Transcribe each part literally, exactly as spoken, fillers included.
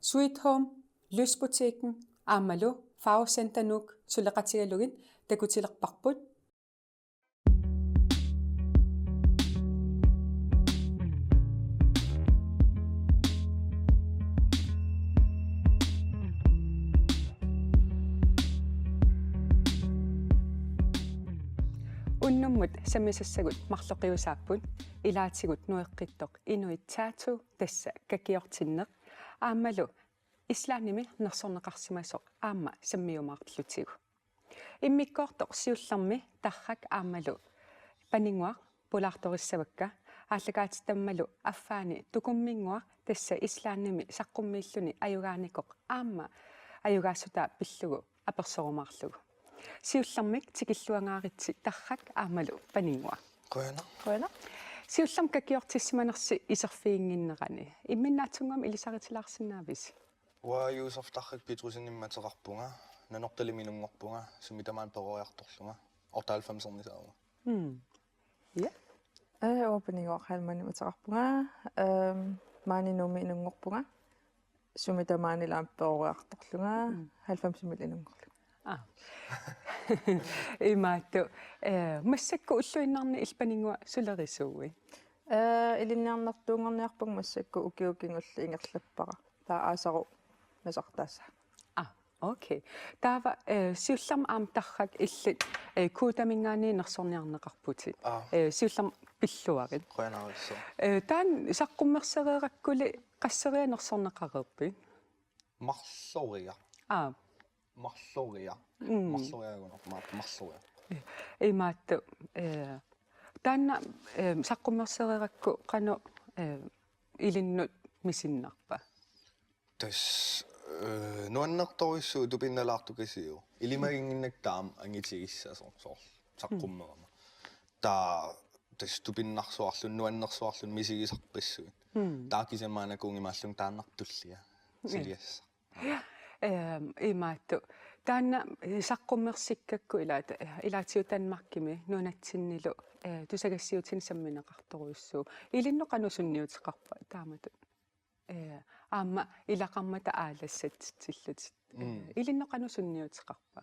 Sweet Home, Lysbutikken aammalu Farvecenter Nuuk suleqatigalugit takutilerparput. Unnummut sammisassagut marloqiusaapput, ilaatigut nueqqittoq Inuit Tattoo, tassa kakiortinneq, aammalu Islandimi nersorneqarsimasoq aamma sammiumaarlutigu. Immikkoortoq siullermi Tarrak aammalu Paninnguaq pulaartorissavakka, aallakaatitammaalu affaani Tukumminnguaq, tassa Islandimi saqqummiilluni ajugaanikoq, aamma ajugaassutaa pillugu apersorumaarlugu. Siullermik tikilluangaaritsi Tarrak aammalu Paninnguaq. Qujanaq. Qujanaq. Siullermik kakiortissimanersi iserfiginnginnerani imminnaatsunnguamik ilisaritilaarsinnaavisi? Uanga Josef Tarrak Petrussenimik ateqarpunga, Nanortalimmi inunngorpunga, sumi tamaani peroriartorlunga, otteoghalvfemsernisaavunga. Mm. Ja. Ee, uanga Paninnguaq Heilmannimik ateqarpunga, ehm, maani Nuummi inunngorpunga, sumi tamaani aamma peroriartorlunga, mm, halvfemsimillu inunngorlunga. Aa. Imaattoq, eh, massakkut ulluinnarni illit Paninnguaq sulerisuuit? Eh, ilinniarnertuunngorniarpunga massakkut, ukioq kingulleq ingerlappara. Taava aasaru nasartaassaanga. Aa, okay. Taava, eh, siullermik aamma Tarrak illit, eh, Kuutaminngaanniit nersorniarneqarputit. Aa. Eh, siullermik pilluarit. Qujanarsuaq. Eh, taanna saqqummersereerakkuli qasseriarlutit nersorneqareerpit? Marloriarluta. Aa. Marloriarluta. Mm. Marloriarluta, ma-, marloriarluta. Imaattoq, eh, taanna, eh, saqqummersereerakku qanoq, eh, ilinnut misinnarpa? Tassa, eh, nuannertorujussuuvoq, tupinnalaartoq kisianni. Ilimaginnginnakku taama angitigissasoq soorlu saqqummerama. Taava tassa tupinnarsuarluni, nuannersuarluni misigisarpassuit. Mm. Taava kisianni maannakkut ungimaallunga taannartullia. Ja. Suliassaq. Ehm, imaattoq. Taanna, eh, saqqummersikkakku ilaat-, eh, ilaatigut Danmarkimi nunatsinnilu, eh, tusagassiuutini sammineqartorujussuuvoq. Ilinnut qanoq sunniuteqarpa taamatut? Eh, aamma ilaqarmata aalassatsitsillutit. Mm. Eh, ilinnut qanoq sunniuteqarpa?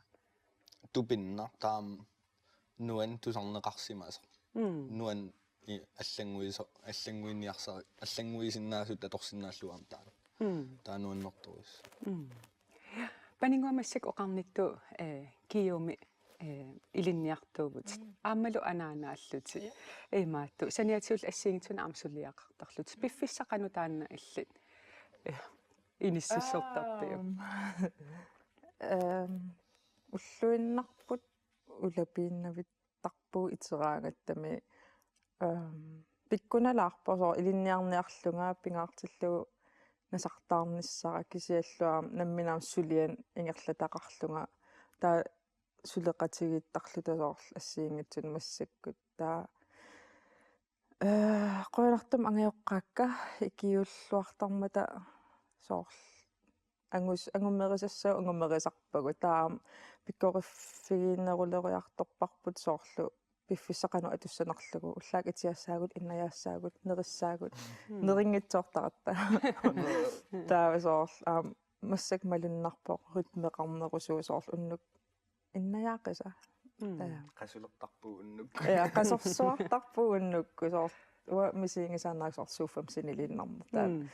Tupinnaq taama nuanneq tusarneqarsimasoq. Mm. Nuanneq i-, allannguiso-, allannguiniarsa-, allannguisinnaasutut atorsinnaallugu aamma taanna. Mm. Taava nuannertorujussuuvoq. Mm. Paninnguaq, massakkut oqarnittut, eh, Kiumi, eh, ilinniartuuvutit. Mm. Aammalu anaanaallutit. Ja. Imaattoq. Saniatigullu assigiinngitsunik aamma suliaqartarlutit. Piffissaq qanoq taanna illit, eh, inississortarpiuk? Aam. Ehm, ulluinnarput ulapiinnavittarpugut iteraangattami, ehm, pikkunalaarpoq soorlu ilinniarniarlunga pingaartillugu nasartaarnissara, kisiannili aamma nammineq aamma sulianik ingerlataqarlunga. Taava suleqatigiittarluta soorlu assigiinngitsunik massakkut. Taava, eh, qujanartumik angajoqqaakka ikiuulluartarmata soorlu angus-, angumerisassaagut angumerisarpagut. Taava pikkoriffigineruleriartorparput soorlu piffissaq qanoq atussanerlugu. Ullaakkut itiassaagut, innajaassaagut, nerissaagut, mm, nerinngitsoortaratta. Taava soorlu, aamma, massakkut malunnarpoq rytmeqarnerusuusoq soorlu unnuk innajaaqisa. Mm. Ja. Qasulertarpugut unnuk. Ja, qasorsuartarpugut unnukkut soorlu. Uanga misiginngisaannarpara soorlu suufam siniliinnarneq. Taava. Mm.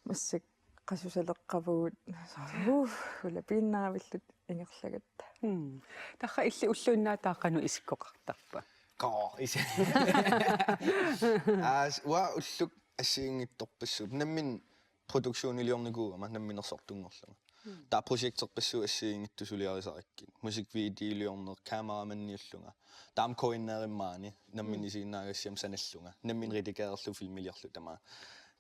Massakkut qasusaleqqavugut. Soorlu, uh, ulapiinnaavilluta ingerlagatta. Mm. Tarrak, illit ulluinnarni taava qanoq isikkoqartarpa? Qaa, isi-, aas, uanga ulloq assigiinngitsorpassuupput. Nammineq produktioniliornikuugama namminersortunngorlunga. Mm. Taava projekterpassuit assigiinngitsut suliarisarakkit. Musikvideoliorneq, kameramanniullunga. Taava K N R-imi maani, nammineq, mm, isiginnaagassiamik sanallunga. Nammineq redigererlugu filmiliorlugu tamaat.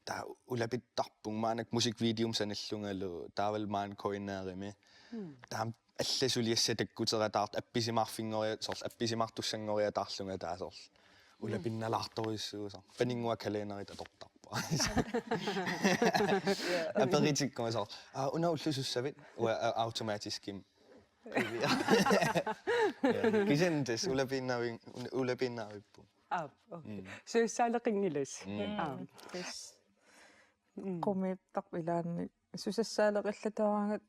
Taava ulapittarpunga maannakkut musikvideomik sanallungalu, taavalu maani K N R-imi. Mm. Taava allat suliassat takkuterataartut appisimaarfinngoriat-, soorlu appisimaartussanngoriataarlunga taava soorlu. Mm. Ulapinnalaartorujussuusoq. Paninnguaq kalenderit atortarpara. Ja. Aperitikkuma soorlu: "Aa, una ulloq sussavit?" Uanga, aa, automatiskimik. Ja, kisianni tassa ulapiinnaavi-, ulapiinnaavippunga. Aap, okay. Mm. Susaaleqinngilasi. Mm. Aap. Yes. Mm. Qumiittarpoq ilaanni Susassaaleqillatooraangat.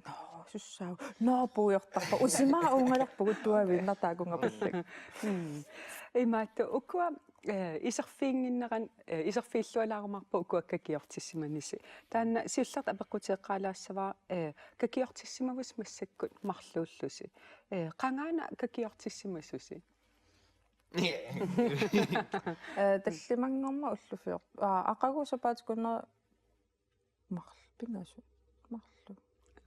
Nå, sussaa. Nå, puiortarpa. Usimaa uungalerpugut tuaviinnaq taakunngapallak. Mm. Imaattoq ukua, eh, iserfiginnginneranni, eh, iserfigillualaarumaarput ukua kakiortissimanisi. Taanna siullertut apeqquteeqqaalaassavara, eh, kakiortissimavussi massakkut marluullusi. Eh, qangaana kakiortissimasusi? Eh, tallimanngormat ullut fjorten. Aa, aqagu sapaatip akunnera marluk pingasut. Marluk.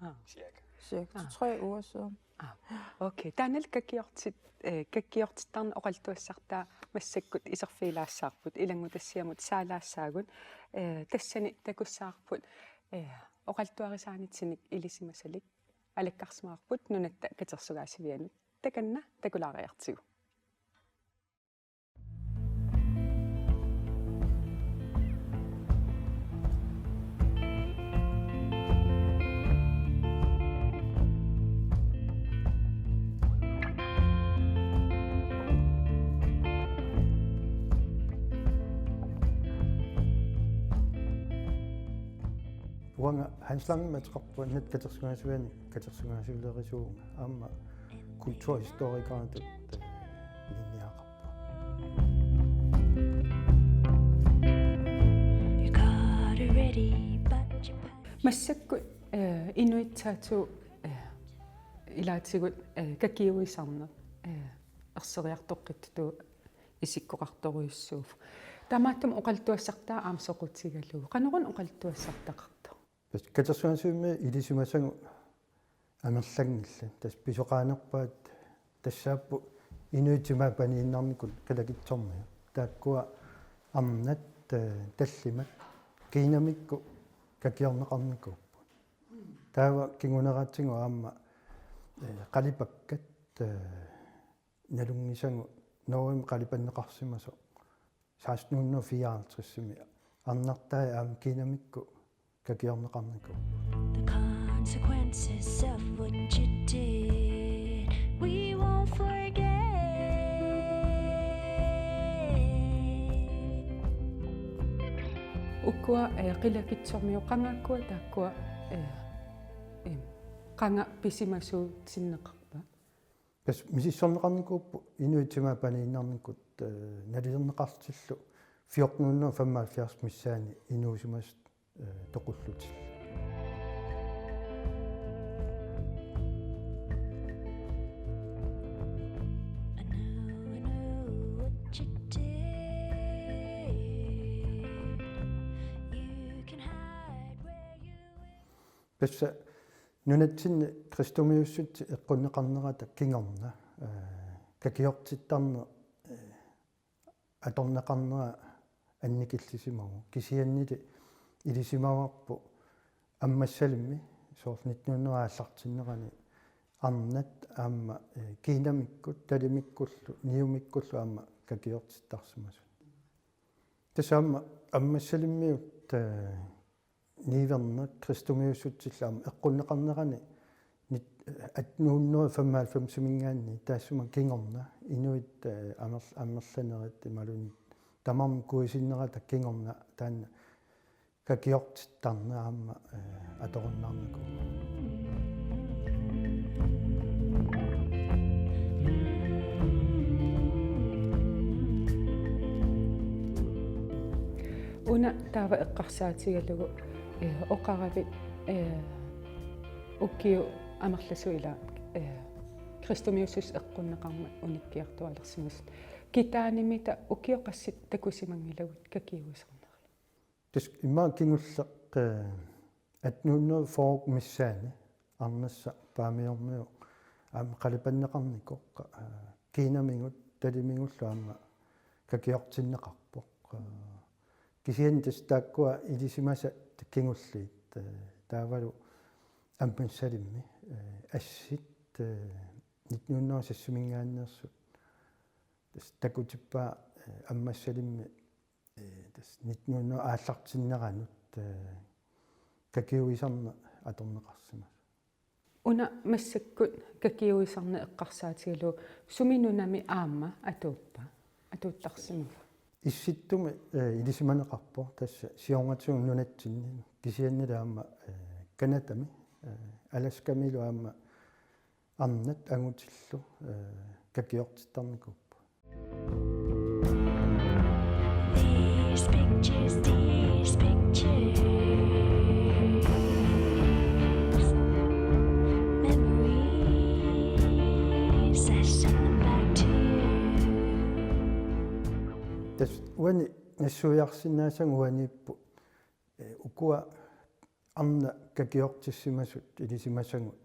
Aa. Cirka. Cirka. Aa. Tre uger siden. Aa. Okay. Taanna kakiortit-, eh, kakiortittarneq oqaluttuassartaa massakkut iserfigilaassavarput, ilanngutassiamut saalaassaagut, eh, tassani takussavarput, eh, oqaluttuarisaanitsinik ilisimasalik alakkarsimavarput Nunatta Katersugaasivianut. Takanna takulaariartigu. Uanga Hans Langimik ateqarpunga, Nunatta Katersugaasiviani katersugaasivilerisuuvunga, aamma kulturhistorikeritut, eh, ilinniagaqarpunga. Massakkut, eh, Inuit Tattoo, eh, ilaatigut, eh, kakiuisarneq, eh, erseriartoqqittutut isikkoqartorujussuuvoq. Taamaattumik oqaluttuassartaa aamma soqutigalugu. Qanoruna oqaluttuassartaqartoq? Tassa katersugaasivimmi ilisimasagut amerlanngillat. Tassa pisoqaanerpaat tassaapput inuit timaat paniinnarnikut qilakitsormiut. Taakkua arnat, eh, tallimat kiinamikkut kakiorneqarnikuupput. Taava kinguneraatigut aamma, eh, qalipakkat, eh, nalunngisagut Norgemi qalipanneqarsimasoq seksten hundrede fireoghalvtredsimi arnartai aamma kiinamikkut kakiorneqarnikuupput. The consequences of what you did, we won't forget. Ukua, eh, qilakitsormiut qangaakkua taakkua, eh, eh, qanga pisimasuutinneqarpa? Tassa misissorneqarnikuupput inuit timaat paniinnarnikut, eh, nalilerneqartillu fjorten hundrede femoghalvfjerds missaani inuusimasut, eh, toqullutillu. I know, I know what you did. You can hide where you will. Tassa nunatsinni kristumiussutsit eqqunneqarnerata kingorna, eh, kakiortittarneq, eh, atorneqarnera annikillisimavoq. Kisiannili ilisimavarput Ammassalimmi soorlu nitten hundrede aallartinnerani arnat aamma, eh, kiinamikkut, talimikkullu, niumikkullu aamma kakiortittarsimasut. Tassa aamma Ammassalimmiut, eh, niuerneq kristumiussutsillu aamma eqqunneqarnerani nit-, atten hundrede femoghalvfemsimiingaanniit taassuma kingorna inuit, eh, amer-, amerlanerit imaluunniit tamarmik kuisinnerata kingorna taanna kakiortittarneq aamma, eh, atorunnaarnikuuvoq. Una taava eqqarsaatigalugu, eh, oqaravit, eh, ukiut amerlasuut ila, eh, kristumiussuseq eqqunneqarmat unikkiartuaalersimasut. Kitaanimita ukiut qassit takusimanngilagut kakiuisarnerit? Tassa immaqa kingulleq, eh, atten hundrede fyrre missaani arnassaq Paamiormiu aamma qalipanneqarnikoq, eh, kiinamigut talimigullu aamma kakiortinneqarpoq. Eh, kisianni tassa taakkua ilisimasat kingulliit, eh, taavalu Ammassalimmi, eh, assit, eh, nitten hundrede seksimiingaanneersut. Tassa takutippaa, eh, Ammassalimmi, eh, tassa nitten hundrede aallartinneranut, eh, kakiuisarneq atorneqarsimasoq. Una massakkut kakiuisarneq eqqarsaatigalugu sumi nunami aamma atuuppa? Atuuttarsimava? Issittumi, eh, ilisimaneqarpoq, tassa siornatigut nunatsinni, kisiannili aamma, eh, Canadami, eh, Alaskamilu aamma arnat angutillu, eh, kakiortittarnikuupput. These pictures, these pictures, memories, I send them back to you. Tassa uani nassuiarsinnaasagut uaniippoq, eh, ukua arnat kakiortissimasut ilisimasagut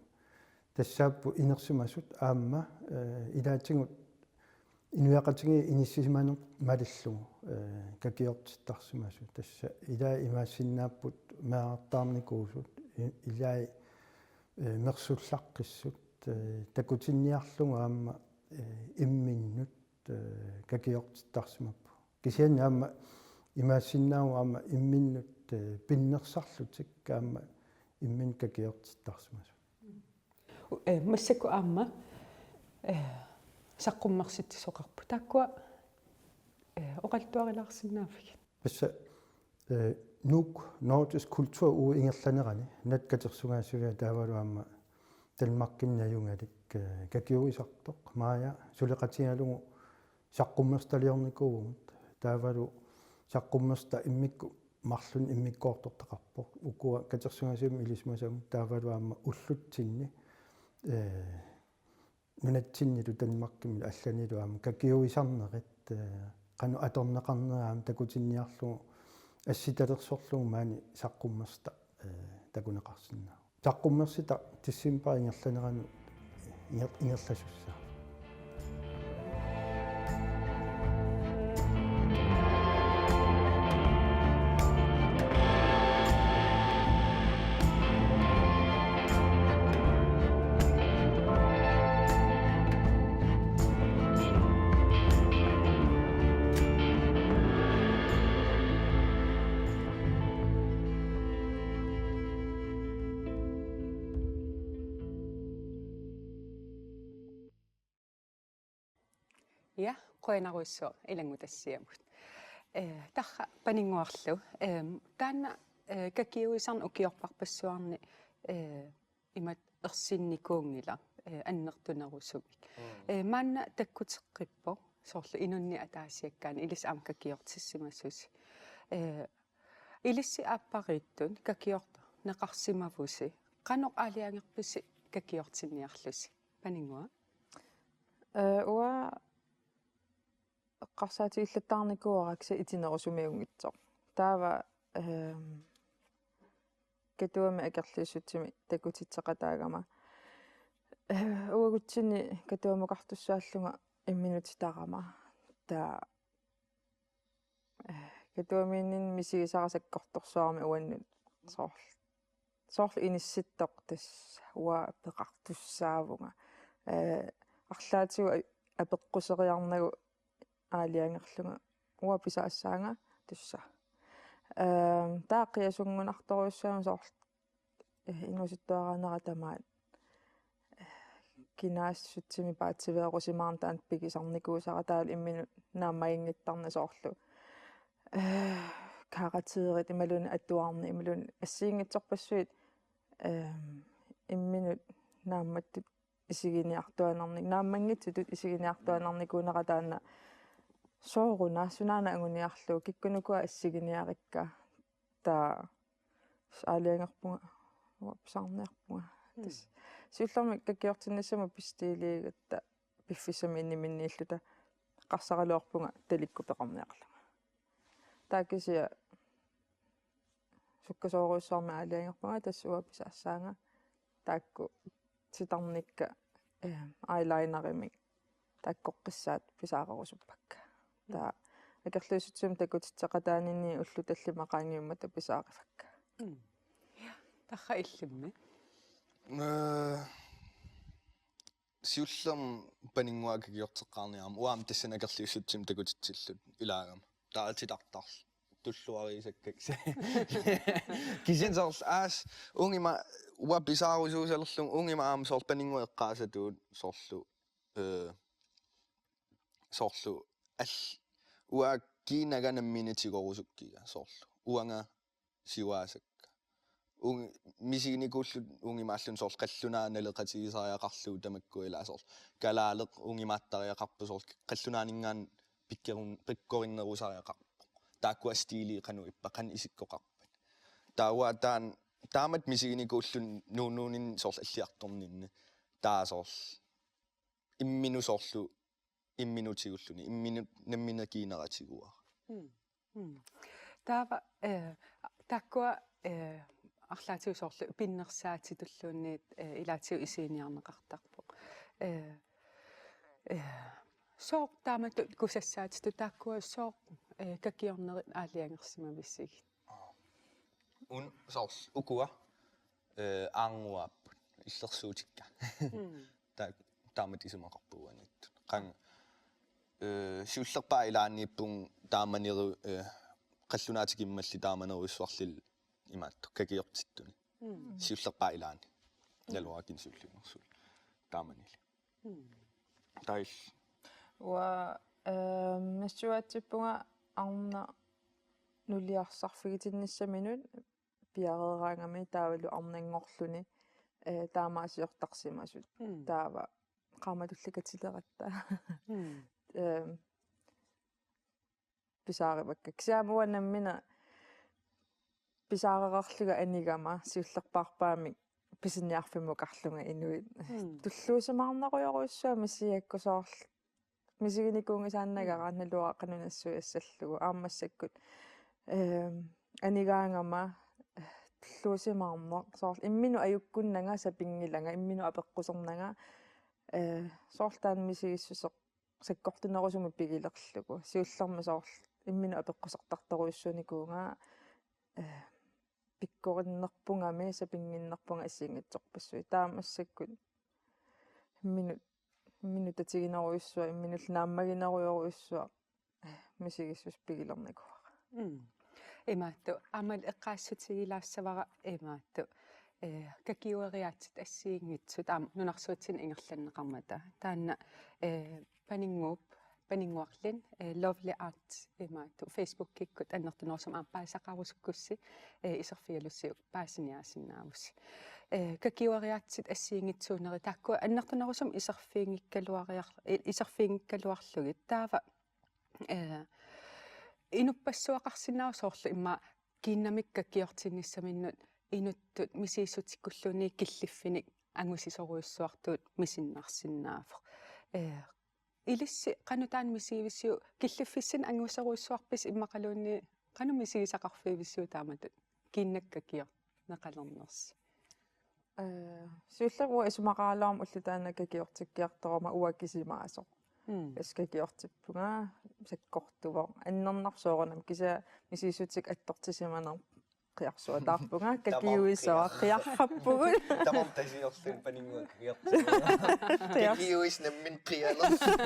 tassaapput inersimasut aamma, eh, ilaatigut inuiaqatigiit inissisimaneq malillugu, eh, kakiortittarsimasut. Tassa ilaat imaassinnaapput meerartaarnikuusut, i-, ilaat, eh, mersullaqqissut, eh, takutinniarlugu aamma, eh, imminnut, eh, kakiortittarsimapput. Kisianni aamma imaassinnaavoq aamma imminnut, eh, pinnersarlutik aamma imminnut kakiortittarsimasut. Eh, massakkut aamma, eh, saqqummersitsisoqarput. Taakkua, eh, oqaluttuarilaarsinnaavigit? Tassa, eh, Nuuk, Nordisk Kulturuge ingerlanerani Nunatta Katersugaasiviat taavalu aamma Danmarkimi najugalik, eh, kakiuisartoq Maja suleqatigalugu saqqummersitaliornikuuvugut. Taavalu saqqummersitaq immikkut marlunnik immikkoortortaqarpoq. Ukua katersugaasivimmi ilisimasagut taavalu aamma ullutsinni, eh, nunatsinnilu Danmarkimilu allanilu aamma kakiuisarnerit, eh, qanoq atorneqarneri aamma takutinniarlugu assitalersorlugu maani saqqummersitaq, eh, takuneqarsinnaavoq. Saqqummersitaq decembarip ingerlanerani inger-, ingerlasussaavoq. Ja, qujanarujussuaq ilanngutassiamut. Eh, tarra Paninnguarlu. Ehm, taanna, eh, kakiuisarneq ukiorparpassuarni, eh, imatut ersinnikuunngilaq, eh, annertunerusumik. Mm. Eh, maanna takkuteqqippoq, soorlu inunnik ataasiakkaanut, ilissi aamma kakiortissimasusi. Eh, ilissi aappariittut kakiorneqarsimavusi, qanoq aalajangerpisi kakiortinniarlusi? Paninnguaq? Eh, uanga eqqarsaatigillattaarnikuuara kisianni itinerusumiunngitsoq. Taava, ehm, Katuami akerliussutsimik takutitseqataagama. Eh, uagutsinni Katuamukartussaallunga imminut titarama. Taava, eh, Katuamiinninni misigisara sakkortorsuarmik uannut soorl-, soorlu inissittoq tassa uanga peqartussaavunga. Eh, arlaatigut a-, apeqquseriarnagu aalajangerlunga uanga pisaassaanga tassa. Ehm, taava qiasunngunartorujussuugami soorlu, eh, inuusuttuaraanera tamaat, eh, kinaassutsimi paatsiveerusimaarneq taanna pigisarnikuusara taavalu imminut naammaginngittarneq soorlu, eh, karakterit imaluunniit atuarneq imaluunniit assigiinngitsorpassuit, ehm, imminut naammattut isiginiartuaannarnik-, naammanngitsutut isiginiartuaannarnikuunera taanna sooruna, sunaana anguniarlugu, kikkunuku assiginiarikka, taava aalajangerpunga, uanga pisarniarpunga. Mm. Tassa siullermik kakiortinnissamut bestilliigatta piffissami inniminniilluta eqqarsaraluarpunga talikkut peqarniarlunga. Taava kisianni sukkasoorujussuarmik aalajangerpunga tassa uanga pisaassaanga taakku titarnikka, eh, eyelinerimik taakkoqqissaat pisaarerusuppakka. Taava akerliussutsimik takutitseqataaninni ullut tallimat qaangiummata pisaarivakka. Mm. Ja, tarra illimmi? Eh, siullermik Paninnguaq kakiorteqqaarniarama, uanga tassani akerliussutsimik takutitsilluta ilaagama. Taava titartarluta tulluarisakkakka. Kisianni soorlu aas, uunga ima uanga pisaarusuusalerlunga, uunga ima aamma soorlu Paninnguaq eqqaasatuut soorlu, eh, soorlu all-, uanga kiinaga nammineq tigorusukkiga soorlu. Uanga siuaasakka. Ungi-, misiginikuullutik ungimaalluni soorlu qallunaat naleqatigisariaqarlugu tamakku ilaa soorlu. Kalaaleq ungimaattariaqarpoq soorlu qallunaaninngaanniit pikkorun-, pikkorinnerusariaqarpoq. Taakkua stiili qanoq ippa, qanoq isikkoqarpat. Taava taan-, taamatut misiginikuulluni nuunnuuninni soorlu alliartorninni. Taava soorlu imminut soorlu imminut tigulluni, imminut nammineq kiineratiguara. Mm. Mm. Taava, eh, taakkua, eh, arlaatigut soorlu pinnersaatitulluunniit, eh, ilaatigut isiginiarneqartarpoq. Eh, eh, sooq taamatut kusassaatitut taakkua sooq, eh, kakiornerit aalajangersimavisigit? Una soorlu ukua, eh, aarnguaapput illersuutikka. Mm. Ta-, taamatut isumaqarpoq uaniittut. Qanga, eh, siullerpaap ilaaniippugut taamaneru-, eh, qallunaat tikimmalli taamanerujussuarli imaattoq kakiortittuni. Mm. Siullerpaap ilaani. Mm. Naluara kingusinnersuullugu. Taamanili. Mm. Taava illit? Uanga, eh, nassuiaatsippunga arnaq nuliarsarfigitinnissaminut piareeraangami taavalu arnanngorluni, eh, taamaasiortarsimasut. Mm. Taava qaammatulli katileratta. Mm. Eh, pisaarivakka. Kisianni uanga nammineq pisaarereerlunga anigama siullerpaarpaamik pisiniarfimmukarlunga inuit. Mm. Tulluusimaarnerujorujussuaq misigakku soorlu. Misiginikuunngisaannagara, mm, naluara qanoq nassuiassallugu. Aamma massakkut, ehm, anigaangama, eh, tulluusimaarneq. Soorlu imminut ajukkunnanga sapinngilanga, imminut apeqqusernanga, eh, soorlu taanna misigissuseq sakkortunerusumik pigilerlugu. Siullermik soorlu imminut apeqqusertartorujussuunikuuvunga, eh, pikkorinnerpungami sapinnginnerpunga assigiinngitsorpassuit. Taava massakkut imminut, imminut tatiginerujussuaq, imminullu naammaginerujorujussuaq, eh, misigissuseq pigilernikuuara. Mm. Imaattoq, aammalu eqqaassutigilaassavara imaattoq, eh, kakiueriaatsit assigiinngitsut aamma nunarsuatsinni ingerlanneqarmata. Taanna, eh, Paninnguup, Paninnguarli, eh, Lovely Art imaattoq Facebookikkut annertunerusumik aamma paasisaqarusukkussi, eh, iserfigalusiuk paasiniaasinnaavusi. Eh, kakiueriaatsit assigiinngitsuunerit taakku annertunerusumik iserfiginngikkaluariar-, i-, iserfiginngikkaluarlugit. Taava, eh, inuppassuaqarsinnaavoq soorlu immaqa kiinnamik kakiortinnissaminnut inuttut misigissutikkulluunniit killiffinik angusisorujussuartut misinnarsinnaavoq. Eh, ilissi qanoq taanna misigivisiuk, killiffissinnik anguserujussuarpisi immaqaluunniit qanoq misigisaqarfigivisiuk taamatut kiinnamik kakiorneqalernersi? Eh, siullermik uanga isumaqaraluarama ulloq taanna kakiortikkiartorama uanga kisimaasoq. Mm. Tassa kakiortippunga sakkortuvoq. Annernarpoq soorunami kisianni misigissutikkut attortisimanermut qiarsuataarpunga. Tamarmik kakiuisoq qiar-, qiarrappugut. Tamarmik tasiorlugit Paninnguaq qiartuvoq. Qiar-, kakiuisoq nammineq qialersoq.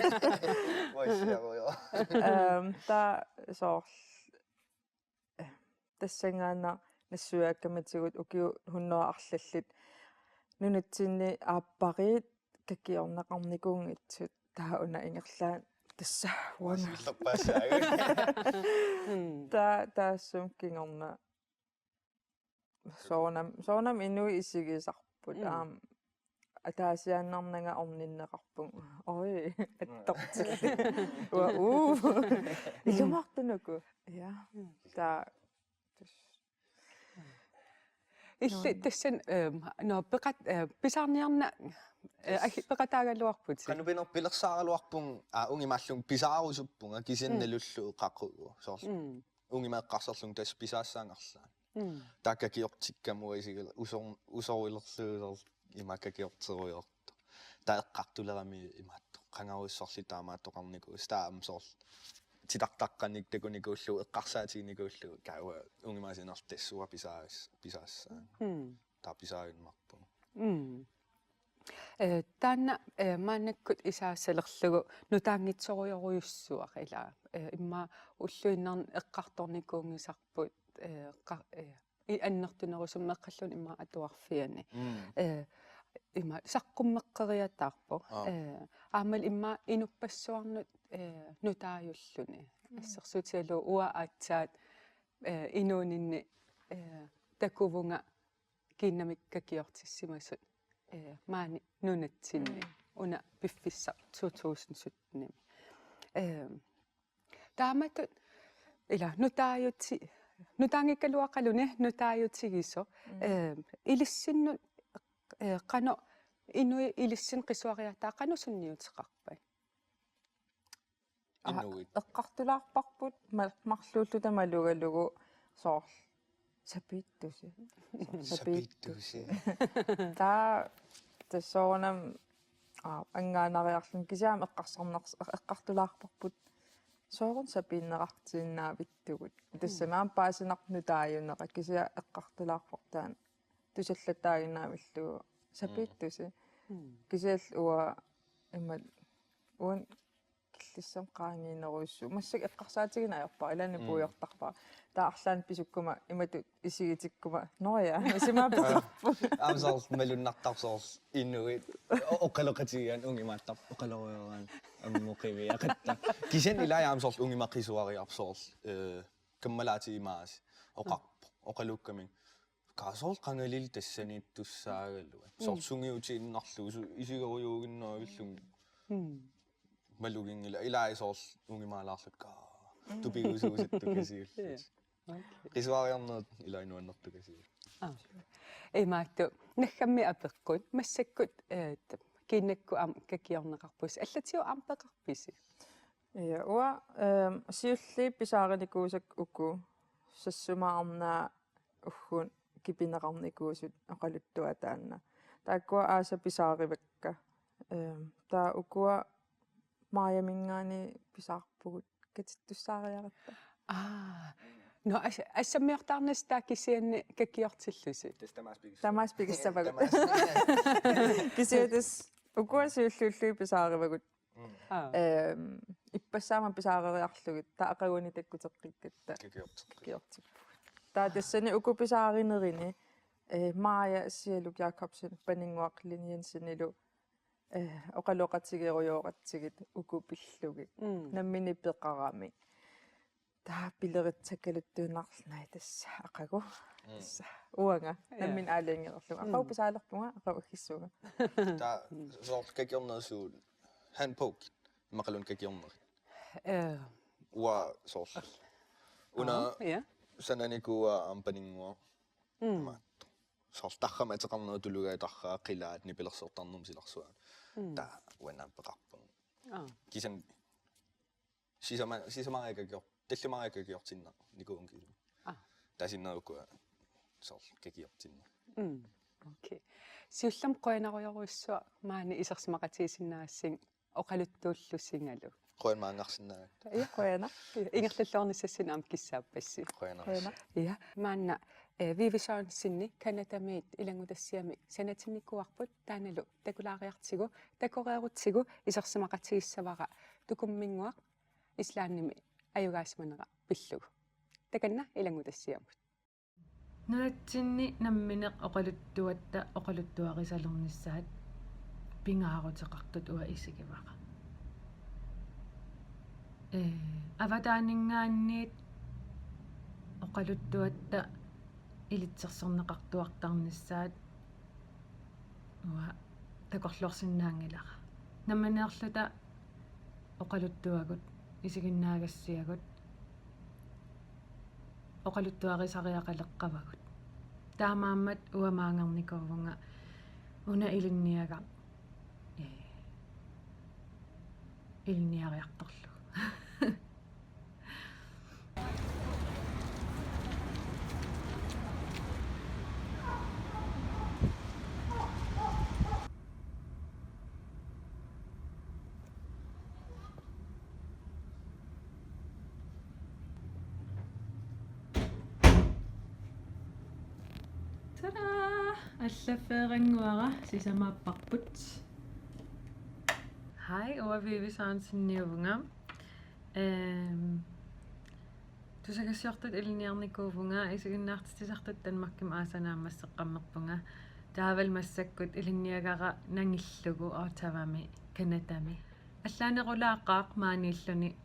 Uassiarujoq. Ehm, taava soorlu, eh, tassanngaannaq nassuiaakkamitigut ukiut hunnorujuit arlallit nunatsinni aappariit kakiorneqarnikuunngitsut, taava una ingerlaannaq tassa uanga. Uanga siullerpaasaagut. Mm. Taava taassuma kingorna soorunami, soorunami inuit isigisarput. Mm. Aamma ataasiaannarnanga orninneqarpunga. Oj, attortillit. Uanga, uu. Ilumoortunuku. Ja. Mm. Taava. Illit tassani, ehm, no, peqat-, eh, pisaarniarna, eh, agi-, peqataagaluarputit. Qanoq pinerpilersaaraluarpunga, aa, ungimaallunga pisaarusuppunga, kisianni, mm, nalullugu qaqugu. Soorlu. Mm. Ungimma eqqarsarlunga tassa pisaassaanga arlaanni. Mm. Taava kakiortikkama uanga isigil-, usor-, usorulerlugu soorlu ima kakiorterujoortoq. Taava eqqartulerami imaattoq. Qangarujussuarli taamaattoqarnikuusoq. Taava aamma soorlu titartaqqanik takunikuullugu, eqqarsaatiginikuullugu, kaava ungimaasinnarlu tassa uanga pisaas-, pisaassaanga. Mm. Taava pisaajunnaarpunga. Mm. Eh, taanna, eh, maannakkut isaasalerlugu nutaanngitsorujorujussuaq ilaa. Eh, immaqa ulluinnarni eqqartornikuunngisarput, eh, qa-, eh, i-, annertunerusumik meeqqalluunniit immaqa atuarfianni. Mm. Eh, ima saqqummeqqeriataarpoq. Aa. Eh, aammalu immaqa inuppassuarnut, eh, nutaajulluni. Assersuutigalugu uanga aatsaat, eh, inuuninni, eh, takuvunga kiinnamik kakiortissimasut, eh, maani nunatsinni. Mm. Una piffissaq to tusind sytten-imi. Eh, taamatut ila nutaajuti-, nutaanngikkaluaqaluni nutaajutigisoq. Mm. Eh, ilissinnut, eh, qanoq inuit ilissinnut qisuariaataat qanoq sunniuteqarpat? Aa, inuit. Eqqartulaarparput ma-, marluulluta malugalugu soorlu sapiittusi. Soorlu sapiittusi. Sapiittusi. Taava tassa soorunami, aa, anngaanariarluni kisianni eqqarsarnars-, eqqartulaarparput soorunami sapiinneqartiinnavittugut. Tassami aamma paasinarpoq nutaajunera kisianni eqqartulaarpoq taanna tusallataaginavillugu sapiittusi. Mm. Kisianni uanga ima uani killissamik qaangiinerujussuuvoq. Massakkut eqqarsaatigineq ajorpara, ilaanni Mm. puigortarpara. Taava arlaannik pisukkuma imatut isigitikkuma. Nå ja, isima peqarput. Aamma soorlu malunnartarpoq soorlu inuit. O-, oqaloqatigigaanni ungimaattarpoq oqalorujoraanni ammuqiviaqatta. Kisianni ilaa aamma soorlu ungimaqisuariarpoq soorlu, eh, kammalaatima aasiit. Oqarpoq. Oqaluukkamik. Qaa soorlu qangalili tassaniittussaagaluat. Soorlu Mm. sungiutiinnarlugu su-, isigerujuuginnavillunga. Mm. Maluginngilaq ilaa soorlu ungimaalaarlunga qaa. Mm. Tupigusuusuttukasiullutik. Ja. Okay. Qisuariarnerit ilaa nuannertukasiullutik. Aa. Imaattoq naggammik apeqqut massakkut, eh, t-, kiinnakkut aamma kakiorneqarpusi. Allatigut aamma peqarpisi? Ja, uanga, ehm, siulliit pisaarinikuusakka uku sassumaarnaa ugguuna kipineqarnikuusut oqaluttuaq taanna. Taakkua aasap pisaarivakka. Ehm, taava ukua Maajaminngaanniit pisaarpugut katittussaariaratta. Aa. Nå, as-, assammiortaarnissaq taava kisianni kakiortillusi. Tassa tamaasa pigissavat. Tamaasa pigissavat. Tamaasa pigissavat. Kisianni tassa ukua siulliullugit pisaarivagut. Mm. Aa. Ehm, ippassaammat pisaareriarlugit, taava aqaguani takkuteqqikkatta. Kakiorteqqi-. Kakiortippugut. Taava tassani uku pisaarinerini, eh, Maja Sialuk Jakobsen Paninnguaq Lene Jensenilu, eh, oqaloqatigerujooratsigit uku pillugit. Mm. Nammineq peqarami. Taava pileritsakkaluttuinnarluni tassa aqagu. Mm. Tassa uanga. Ja. Nammineq aalajangerlunga. Aqagu Mm. pisaalerpunga, aqagu aggissuunga. Taava soorlu kakiornerit suut. Handpoke. Immaqaluunniit kakiornerit. Eh. Uanga soorlu. Una Aa, ja. Sananikuuaa aamma Paninnguaq. Mm. Imaattoq. Soorlu tarramik ateqarnerit tulugaat tarraa qilaat nipilersortarnermut silarsuaat. Mm. Taava uanga aamma peqarpunga. Aa. Kisianni sisama-, sisamariakkakior-, tallimariakkakiortinnarnikuuvunga kisianni. Aa. Taava sinnera ukua soorlu kakiortinnarput. Mm. Okay. Siullermik qujanarujorujussuaq maani isersimaqatigisinnaagassagit oqaluttuullusigalu. Qujanaq maanngarsinnaagatta. Ja, qujanaq. Ingerlalluarnissassinnik aamma kissaappassi. Qujanaq. Qujanaq. Ja, maanna, eh, Vivi Sørensenip Canadamiit ilanngutassiami sanatinnikuuarput, taannalu takulaariartigu, takoreerutsigu isersimaqatigissavara Tukumminnguaq Islandimi ajugaasimanera pillugu. Takanna ilanngutassiamut. Nunatsinni nammineq oqaluttuatta oqaluttuarisalernissaat pingaaruteqartut uanga isigivara. Ee, avataaninngaanniit oqaluttuatta ilitsersorneqartuartarnissaat uanga takorluuisinnaanngilara. Nammineerluta oqaluttuagut, isiginnaagassiagut, oqaluttuarisariaqaleqqavagut. Taamaammat uanga maanngarnikuuvunga una ilinniagaq, ee, ilinniariartorlugu. Tadaa! Allaffeerannguara sisamaapparput. Hej, uanga Vivi Sørenseniuvunga. Ehm, tusagassiortut ilinniarnikuuvunga, isiginnaartitsisartut Danmarkimi aasaq naammasseqqammerpunga. Taavalu massakkut ilinniagara nangillugu Ottawami, Canadami. Allaanerulaaqaaq maaniilluni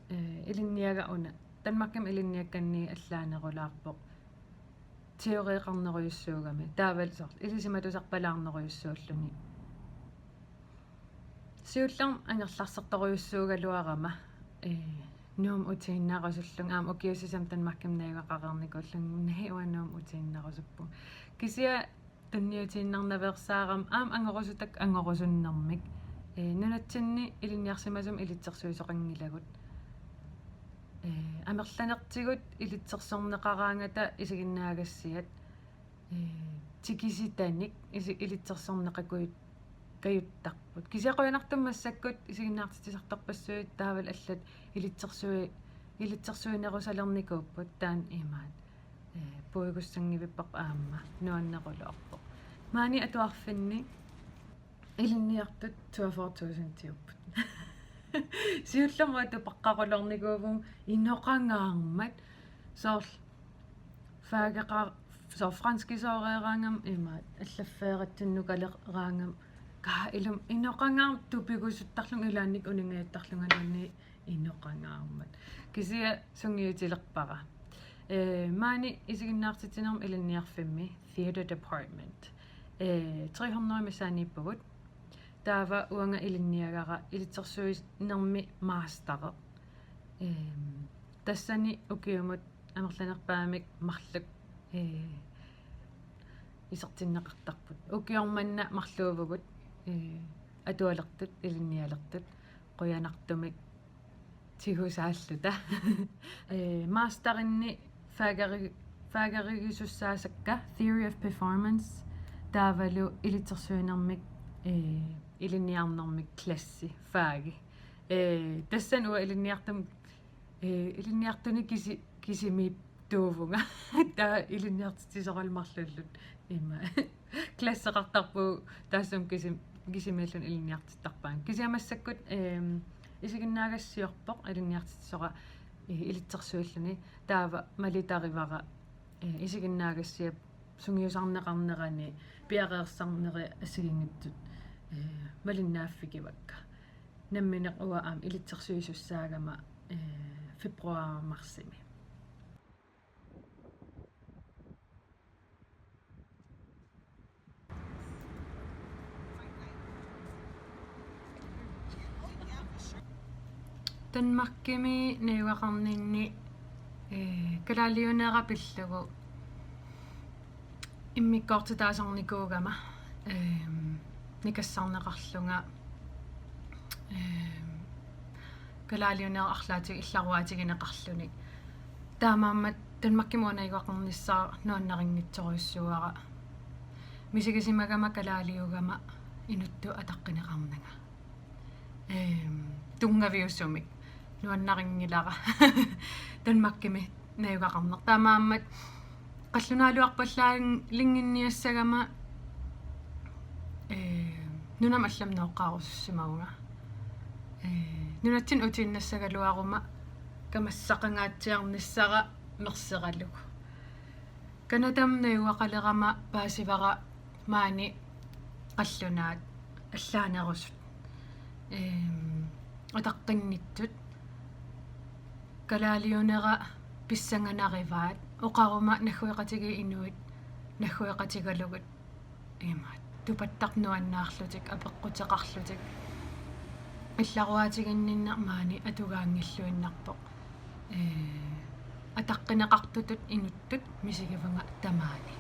Ee, ilinniagaq una Danmarkimi ilinniakkanni allaanerulaarpoq teoreeqarnerujussuugami, taavalu soorlu ilisimatusarpalaarnerujussuulluni. Siullermik angerlarsertorujussuugaluarama, ee, Nuummut utiinnarusullunga, aamma ukiut sisamat Danmarkimi najugaqareernikuullunga, nahi uanga Nuummut utiinnarusuppunga. Kisianni tunniutiinnarnaveersaarama aamma angorusutakka angorusunnermik. Ee, nunatsinni ilinniarsimasumik ilitsersuisoqanngilagut. Ee, amerlanertigut ilitsersorneqaraangata isiginnaagassiat, ee, tikisitanik isi-, ilitsersorneqakujut-, kajuttarput. Kisianni qujanartumik massakkut isiginnaartitsisartorpassuit taavalu allat ilitsersui-, ilitsersuinerusalernikuupput, taanna imaat. Ee, puigussanngivippara aamma nuannerulaarpoq. Maani atuarfinni ilinniartut toogfyrre tusindiupput. Siullermik atupaqqaruloornikuuvunga inoqangaarmat, soorlu faageqa-, soorlu franskisooreeraangama imaat, allaffeeratsinnukaleraangama, kaa ilumut inoqangaarmat tupigusuttarlunga, ilaannikkut uningajattarlungaluunniit inoqangaarmat. Kisianni sungiutilerpara. Ee, maani isiginnaartitsinermi ilinniarfimmi theatre department. Ee, tre hundrede missaaniippugut. Taava uanga ilinniagara ilitsersuinermi masteri. Ehm, tassani ukiumut amerlanerpaamik marluk, ee, isertinneqartarput. Ukioq manna marluuvugut, ee, atualertut, ilinnialertut, qujanartumik tigusaalluta. Ee, masterinni fageri-, fagerigisussaasakka Theory of Performance, taavalu ilitsersuinermik, ee, ilinniarnermik klassi fagi. Ee, tassani uanga ilinniartum-, ee, ilinniartunik kisi-, kisimiittuuvunga. Taava ilinniartitsisoralu marlulluta. Ima. Klasseqartarpugut taassuma kisim-, kisimiilluni ilinniartittarpaannga. Kisianni massakkut, ehm, isiginnaagassiorpoq ilinniartitsisora, ee, ilitsersuilluni. Taava malitarivara, ee, isiginnaagassiap sungiusarneqarnerani piareersarneri assigiinngitsut, ee, malinnaaffikivakka. Nammineq uanga aamma ilitsersuisussaagama, ee, februar-marsimi. Danmarkimi najugaqarninni, ee, kalaaliunera pillugu immikkoortitaasarnikuugama, ehm, nikassarneqarlunga, ehm, kalaaliunera arlaatigut illaruaatigineqarluni. Taamaammat Danmarkimi uanga najugaqarnissara nuannarinngitsorujussuuara. Misigisimagama kalaaliugama inuttut ataqqineqarnanga. Ehm, tunngaviusumik nuannarinngilanga Danmarkimi najugaqarneq. Taamaammat qallunaaluarpallaannginnissagama, ee, nunamut allamut nooqqaarusussimavunga. Ee, nunatsinni utiinnassagaluaruma kamassaqangaatsiarnissara merseralugu. Canadamut najugaqalerama paasivara maani qallunaat allaanerusut, ehm, ataqqinnittut. Kalaaliunera pissanganarivaat, oqaruma naggueqatigiit inuit naggueqatigalugit imaat tupattartut nuannaarlutik, apeqquteqarlutik. Illaruaatiginninneq maani atugaanngilluinnarpoq. Ee, ataqqineqartutut inuttut misigivunga tamaani.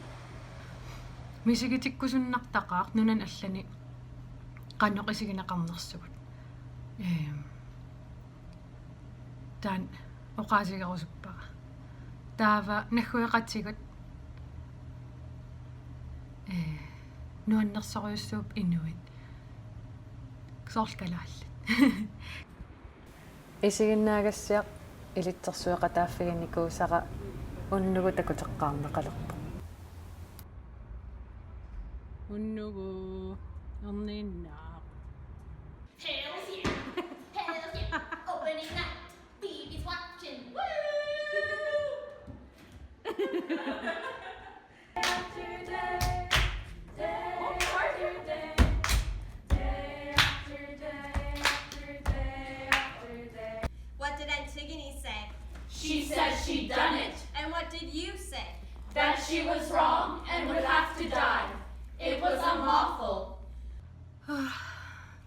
Misigitikkusunnartaqaaq nunani allani qanoq isigineqarnersugut. Ee, taanna oqaatigerusuppara. Taava naggueqatigut, ee, nuannersorujussuupput inuit. Soorlu kalaallit. Isiginnaagassiaq ilitsersueqataaffiginikuusara unnugu takuteqqaarneqalerpoq. Unnugu erniinnaaq. Hell yeah! Hell yeah! Opening night! T V's watching! Woo! What did I take?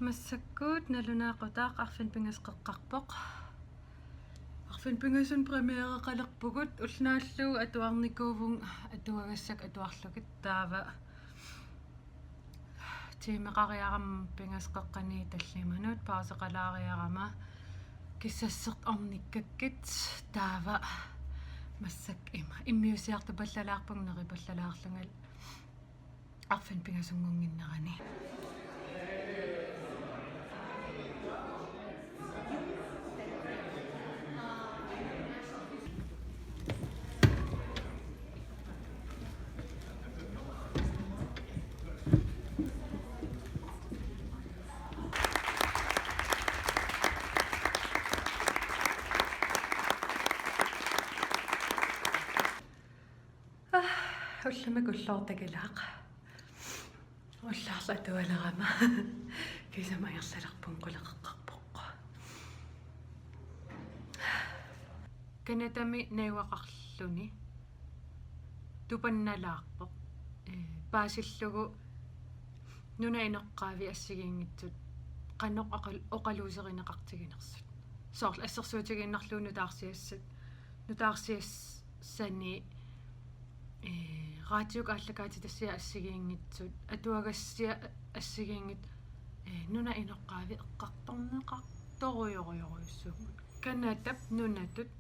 Massakkut nalunaaqutaq arfineq-pingasut qeqqarpoq. Arfineq-pingasunut premiereqalerpugut, ulloq naallugu atuarnikuuvunga atuagassat atuarlugit, taava tiimeqariarama pingasut qeqqani tallimanut pauseqalaariarama kissassertut ornikkakkit, taava massakkut ima immiussiartupallalaarpunga neripallalaarlungalu arfineq-pingasunngunnginnerani. Ah, ullumikkut ulloq takilaaq. Ullaarlu atualerama. Kisima ingerlalerpunga qulit qeqqarpoq. Canadami najugaqarluni tupannalaarpoq. Ee, paasillugu nunap inoqqaavi assigiinngitsut qanoq oqal-, oqaluuserineqartiginersut. Soorlu assersuutigiinnarlugu nutaarsiassat, nutaarsiassani, ee, raatiukkut aallakaatitassiat assigiinngitsut, atuagassiat assigiinngitsut, ee, nunap inoqqaavi eqqartorneqartorujorujorujussuupput. Canadap nunatut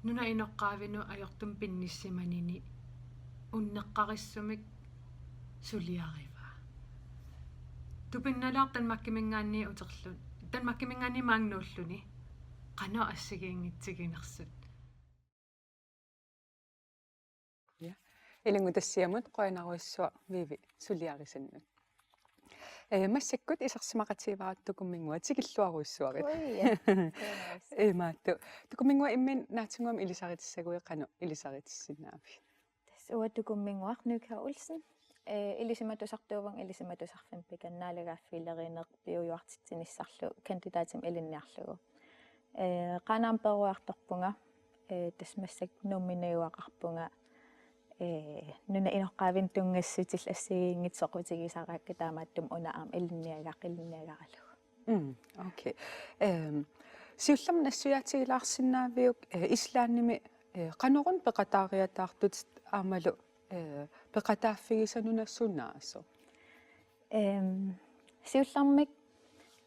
nunap inoqqaavinut ajortumik pinnissimanini unneqqarissumik suliarivaa. Tupinnalaaq Danmarkiminngaanniit uterluni, Danmarkiminngaanniit maanga nuulluni, qanoq assigiinngitsiginersut. Ja. Ilanngutassiamut qujanarsuaq Vivi suliarisannut. Ee, massakkut isersimaqatigivaat Tukumminnguaq, tikilluarujussuarit. Ui, ja. Imaattoq. Tukumminnguaq, imminut naatsunnguamik ilisaritissaguit, qanoq ilisaritissinnaaviuk? Tassa uanga Tukumminnguaq Nykjær Olsen. Ee, ilisimatusartuuvunga ilisimatusarfimmi pikanna naalagaaffiileriineq piujuartitsinissarlu kandidatimik ilinniarlugu. Ee, Qaanaarmi peroriartorpunga, ee, tassa massakkut Nuummi najugaqarpunga, ee, nunap inoqqaavinut tunngassutillu assigiinngitsut soqutigisaraakka, taamaattumik una aamma ilinniagaq-, ilinniagaralugu. Mm, okay. Ehm, siullermik nassuiaatigilaarsinnaaviuk, eh, Islandimi, eh, qanoruna peqataariataartutit aammalu, eh, peqataaffigisanuna sunaasoq? Ehm, siullermik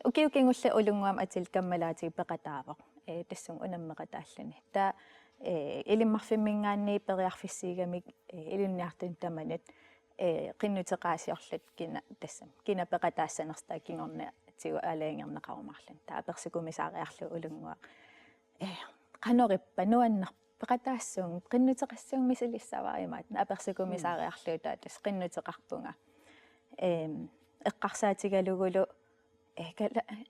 ukiut kingulliit Ulunnguamik atilik kammalaatigut peqataavoq. Eh, tassunga unammeqataalluni. Taava, eh, Ilimmarfimminngaanniit periarfissiigamik, eh, ilinniartunut tamanut, eh, qinnuteqaasiorluta kina tassami, kina peqataassanersoq taava kingorna tigu aalajangerneqarumaarluni. Taava apersukumisaariarlugu Ulunnguaq: Ee, qanorippa, nuannerpa peqataassuunga, qinnuteqassuunga misilissavara, imaattoq apersukumisaariarlugu taava tassa qinnuteqarpunga. Eem, eqqarsaatigalugulu, ee, kala-,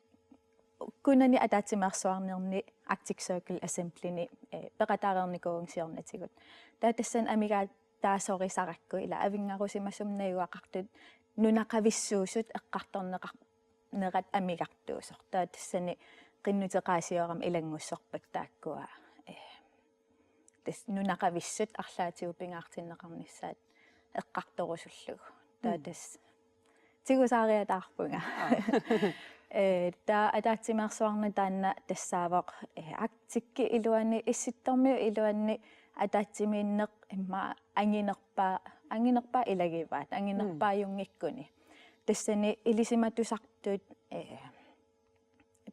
kunani ataatsimeersuarnerni Arctic Circle Assemblyni, ee, peqataareernikuuvunga siornatigut. Taava tassani amigaataasorisarakkit, ila avinngarusimasumik najugaqartut nunaqavissuusut eqqartorneqar-, nerat amigartuusoq. Taava tassani qinnuteqaasioramik ilanngussorpakka taakkua, eh, tassa nunaqavissut arlaatigut pingaartinneqarnissaat eqqartorusullugu. Taava Mm. tassa tigusaariataarpunga. Aa. Eh, taava ataatsimeersuarneq taanna tassaavoq, eh, Arctic-ip iluani, Issittormiut iluanni ataatsimiinneq immaqa anginerpaa-, anginerpaat ilagivaat, anginerpaajunngikkunik. Mm. Tassani ilisimatusartut, eh,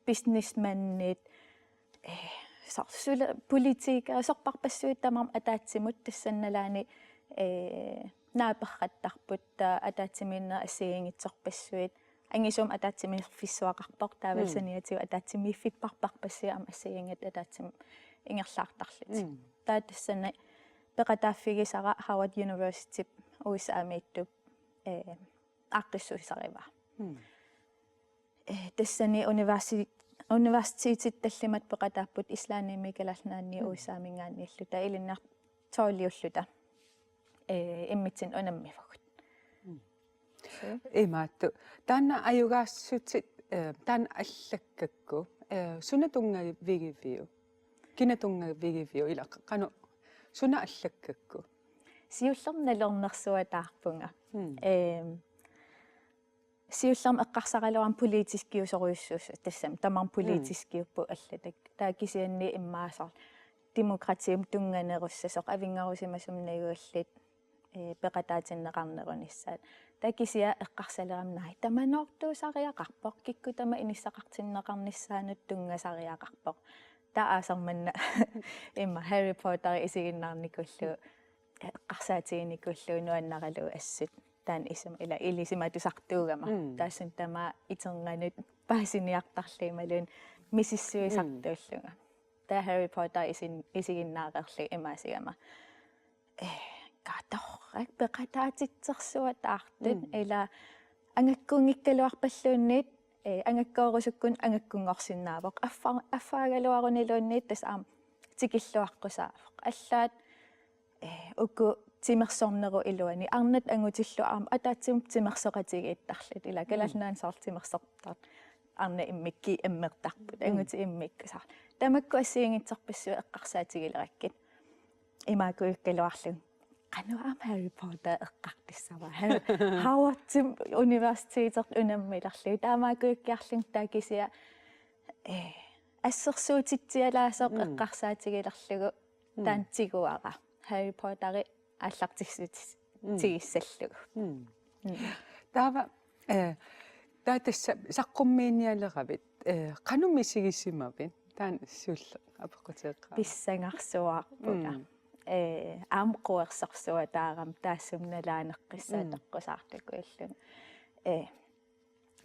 businessmandit, eh, sor-, sula-, politikerit, sorpassuit tamarmik ataatsimut tassani nalaani, eh, naaperrattarput, taava ataatsimiinnerit assigiinngitsorpassuit, angisuumik ataatsimiiffissuaqarpoq, taavalu Mm. saniatigut ataatsimiiffipparpassuit aamma assigiinngitsut ataatsimut ingerlaartarlutik. Mm. Taava tassani peqataaffigisara Howard University U S A-miittup, eh, aaqqissuisarivaa. Mm. Eh, tassani universi-, universitetit tallimat peqataapput Islandimi, Kalaallit Nunaanni, Mm. U S A-minngaanniillu, taava ilinniartut tolviulluta, eh, immitsinnut unammivugut. Mm. Suu. Imaattoq. Taanna ajugaassutit, eh, taanna allakkakku, eh, suna tunngavigiviuk? Kina tunngavigiviuk? Ila qa-, qanoq, suna allakkakku? Siullermik nalornersuataarpunga. Mm. Ehm, siullermik eqqarsaraluarama politiskiusorujussuussasut, tassami tamarmik politiskiupput allatut. Taava kisianni immaqa soorlu demokratiimut tunnganerussasoq, avinngarusimasumik najugullit, ee, peqataatinneqarnerunissaat. Taava kisianni eqqarsalerama: Naai, tamanoortuusariaqarpoq, kikkut tamarmik inissaqartinneqarnissaannut tunngasariaqarpoq. Taava aasaq manna immaqa Harry Potter isiginnaarnikullugu, eqqarsaatiginikuullugu nuannaralugu assut. Taanna isuma ila ilisimatusartuugama. Mm. Taassuma tamaat iterngannut paasiniartarlugu imaluunniit misissuisartuullunga. Mm. Taava Harry Potter isin-, isiginnaareerlugu imaasigama: Ee, katorrak peqataatitsersuataartut. Mm. Ila angakkunngikkaluarpalluunniit, ee, angakkoorusukkut angakkunngorsinnaavoq. Affa-, affaagaluaruniluunniit tassa aamma tikilluaqqusaavoq. Allaat, ee, uku timersornerup iluani arnat angutillu aamma ataatsimut timersoqatigiittarlutik. Ila, mm, Kalaallit Nunaanni soorlu timersortartut arnat immikkut ammertarput, mm, angutit immikkut soorlu. Tamakku assigiinngitsorpassuit eqqarsaatigilerakkit. Imaakkujukkaluarlunga: Qanoq aamma Harry Potter eqqartussava? Har-, Hogwartsimi universitetertut unammilerlugit. Taamaakujukkiarlunga taava kisianni, ee, assersuutitsialaasoq, mm, eqqarsaatigilerlugu, mm, taanna tiguara. Harry Potteri aallartissutis-, mm, tigissallugu. Mm. Mm. Taava, eh, taava tassa saqqummiinialeravit, eh, qanoq misigisimavit? Taanna siulleq apeqquteeqqaarama. Pissangarsuarpunga. Mm. Eh, aamma quersorsuataarama taassuma nalaaneqqissaaq, mm, toqqusaartukuullunga. Eh,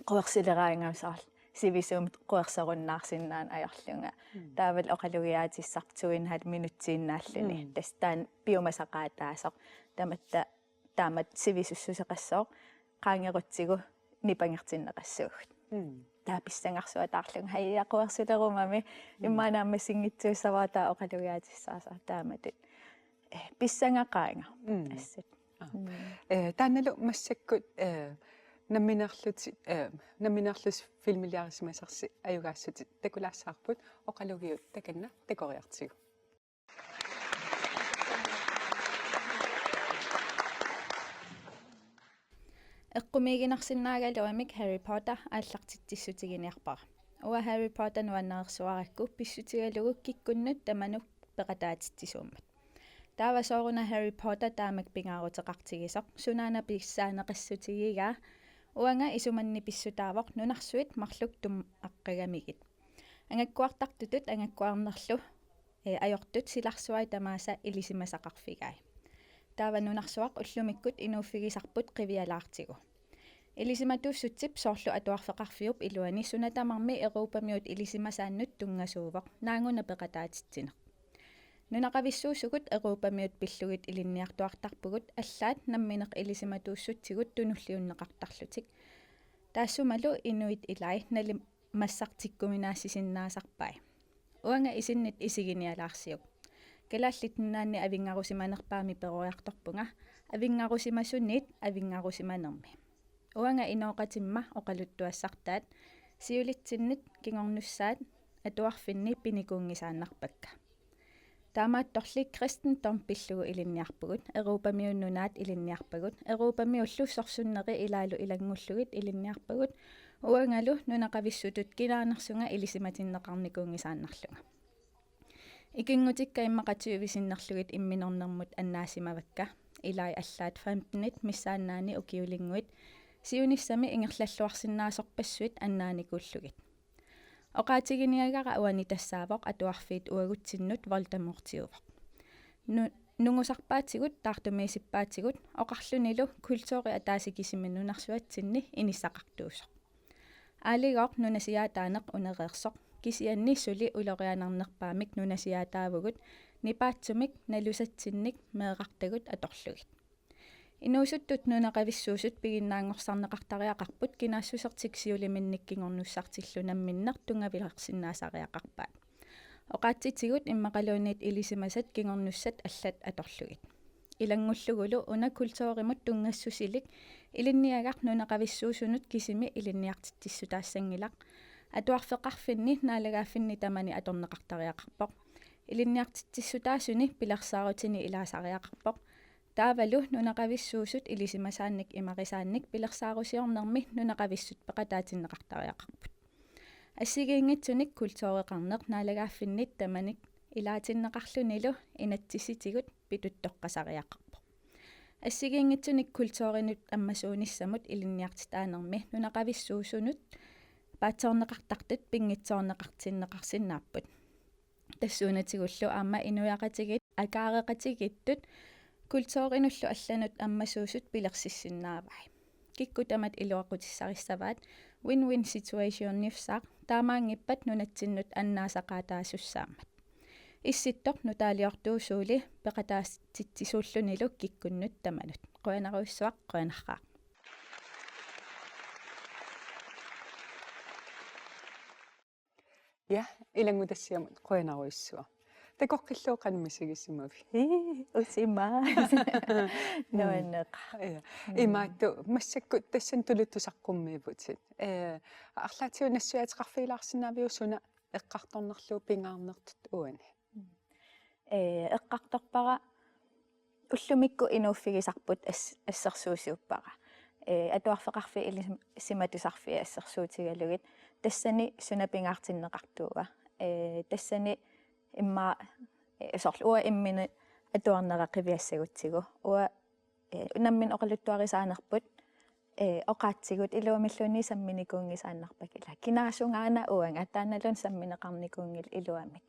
quersileraangama soorlu sivisuumik quersorunnaarsinnaaneq ajorlunga. Mm. Taavalu oqalugiaatissarput two and a half minutsiinnaalluni. Mm. Tassa taanna piumasaqaataasoq. Tamatta taamatut sivisussuseqassooq, qaangerutsigu nipangertinneqassuugut. Mm. Taava pissangarsuataarlunga, haja, quersilerumami, mm, immaqa naammassinngitsuussavara taava oqalugiaatissaasara taamatut. Eh, pissangaqaanga. Mm. Assut. Aa. Mm. Eh, taannalu massakkut, eh, nammineerlutit, eh, nammineerlusi filmiliarisimasarsi ajugaassutit takulaassavarput, oqalugiut takanna takoriartigu. Eqqumiiginarsinnaagaluamik Harry Potter aallartitsissutiginiarpara. Uanga Harry Potter nuannareersuarakku pissutigalugu kikkunnut tamanut peqataatitsisuummat. Taava sooruna Harry Potter taamak pingaaruteqartigisoq, sunaana pissaaneqassutigigaa? Uanga isumanni pissutaavoq nunarsuit marluk tumaqqagamigit. Angakkuartartutut angakkuarnerlu, eh, ajortut silarsuai tamaasa ilisimasaqarfigai. Taava nunarsuaq ullumikkut inuuffigisarput qivialaartigu. Ilisimatuussutsip soorlu atuarfeqarfiup iluani suna tamarmi Europamiut ilisimasaannut tunngasuuvoq, naaguna peqataatitsineq. Nunaqavissuusugut Europamiut pillugit ilinniartuartarpugut allaat nammineq ilisimatuussutsigut tunulliunneqartarlutik. Taassumalu inuit ilai nali- massartikkuminaassisinnaasarpai. Uanga isinnit isiginialaarsiuk. Kalaallit Nunaanni avinngarusimanerpaamik peroriartorpunga, avinngarusimasunit avinngarusimanermi. Uanga inooqatimma oqaluttuassartaat siulitsinnit kingornussaat atuarfinni pinikuunngisaannarpakka. Taamaattorli kristendom pillugu ilinniarpugut, Europamiut nunaat ilinniarpagut, Europamiullu sorsunneri ilaalu ilanngullugit ilinniarpagut, uangalu nunaqavissutut kinaanersunga ilisimatinneqarnikuunngisaannarlunga. Ikinngutikka immaqa tyve sinnerlugit imminornermut annaasimavakka, ilai allaat femtenit missaannaani ukiulinnguit, siunissami ingerlalluarsinnaasorpassuit annaanikuullugit. Oqaatiginiagara uani tassaavoq atuarfiit uagutsinnut Voldemortiuvoq. Nu-, nungusarpaatigut, taartumiisippaatigut, oqarlunilu kulturi ataaseq kisimi nunarsuatsinni inissaqartuusoq. Aaligooq nunasiaataaneq unereersoq, kisianni suli ulorianarnerpaamik nunasiaataavugut, nipaatsumik, nalusatsinnik, meerartagut atorlugit. Inuusuttut nunaqavissuusut piginnaagorsarneqartariaqarput kinaassusertik siuliminnik kingornussartillu namminneq tunngavilersinnaasariaqarpaat. Oqaatsitigut immaqaluunniit ilisimasat kingornussat allat atorlugit. Ilanngullugulu una kulturimut tunngassusilik ilinniagaq nunaqavissuusunut kisimi ilinniartitsissutaassanngilaq. Atuarfeqarfinni naalagaaffinni tamani atorneqartariaqarpoq. Ilinniartitsissutaasuni pilersaarutini ilaasariaqarpoq. Taavalu nunaqavissuusut ilisimasaannik imarisaannik pilersaarusiornermi nunaqavissut peqataatinneqartariaqarput. Assigiinngitsunik kultureqarneq naalagaaffinnit tamanik ilaatinneqarlunilu inatsisitigut pituttoqqasariaqarpoq. Assigiinngitsunik kulturinut ammasuunissamut ilinniartitaanermi nunaqavissuusunut paatsoorneqartartut pinngitsoorneqartinneqarsinnaapput. Tassuunatigullu aamma inuiaqatigiit akaareqatigiittut kulturinullu allanut ammasuusut pilersissinnaavai. Kikkut tamat iluaqutissarissavaat win-win situationissaq taamaanngippat nunatsinnut annaasaqaataasussaammat. Issittoq nutaaliortuusuuli peqataatitsisuullunilu kikkunnut tamanut. Qujanarujussuaq, qujanarsuaq. Ja, ilanngutassiamut qujanarujussuaq. Takoqqillugu qanoq misigisimavit? Ii, usima. Nuanneqaaq. Ja. Mm. Imaattoq massakkut tassani tuluttut saqqummiipputit. Eh, arlaatigut nassuiaateqarfigilaarsinnaaviuk suna eqqartornerlugu pingaarnertut uani? Eh, eqqartorpara ullumikkut inuuffigisarput as-, assersuusiuppara. Eh, atuarfeqarfiit ilisimatusarfiit assersuutigalugit. Tassani suna pingaartinneqartuua. Eh, tassani immaqa, eh, soorlu uanga imminut atuarnera qiviassagutsigu. Uanga, eh, nammineq oqaluttuarisaanerput, eh, oqaatsigut iluamilluunniit samminikuunngisaannarpakka, ila kinaasungaana uanga taannaluunniit sammineqarnikuunngilaq iluamik.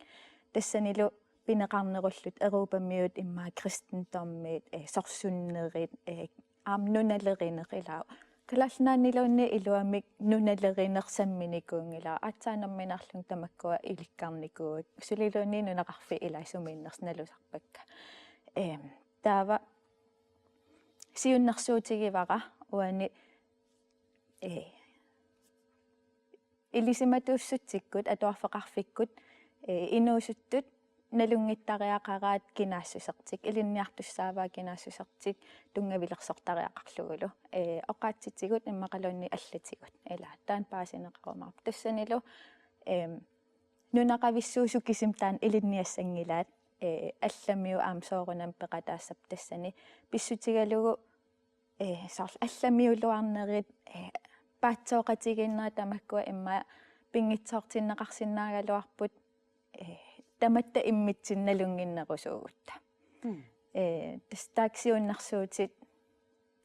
Tassanilu pineqarnerullutik Europamiut immaqa kristendommit, eh, sorsunnerit, eh, aamma nunalerineq, ila Kalaallit Nunaanniluunniit iluamik nunalerineq samminikuunngilaq, aatsaat nammineerlunga tamakkua ilikkarnikuuakka, suliluunniit nunaqarfiit ila sumiinnersut nalusarpakka. Em, taava siunnersuutigivara uani, eh, ilisimatuussutsikkut, atuarfeqarfikkut, eh, inuusuttut nalunngittariaqaraat kinaassusertik, ilinniartussaavaat kinaassusertik tunngavilersortariaqarlugulu. Eh, oqaatsitigut immaqaluunniit allatigut. Ila, taanna paasineqarumaarpoq. Tassanilu, em, nunaqavissuusut kisimik taanna ilinniassanngilaat, eh, allamiut aamma soorunami peqataassapput tassani. Pissutigalugu, eh, soorlu allamiuluarnerit, eh, paatsooqatigiinnerit tamakkua immaqa pinngitsoortinneqarsinnaagaluarput, eh, tamatta immitsinnut nalunnginnerusuugutta. Mm. Eh, tassa taakku siunnersuutit,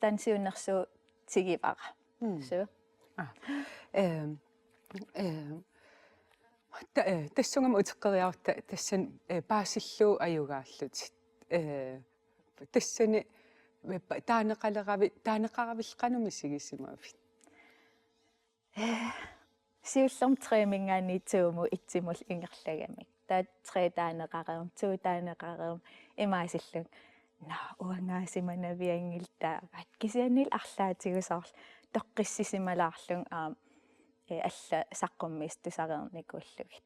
taanna siunnersuutigivara. Mm. Suu. Ah. Ehm, ehm, ta-, eh, tassungami uteqqeriarutta tassani, eh, paasillugu ajugaallutit. Eh, tassani, eh, pa-, taaneqaleravit, taaneqaravillu qanoq misigisimavit? Eh, siullermik treminngaanniit to-mut et-imut ingerlagamik. Taava tre taaneqareermat, to taaneqareermat, imaasillunga: Nå, uangaasimanavianngilaq taava. Kisianni arlaatigut soorlu toqqissisimalaarlunga aamma, eh, allat saqqummiissut tusareernikuullugit.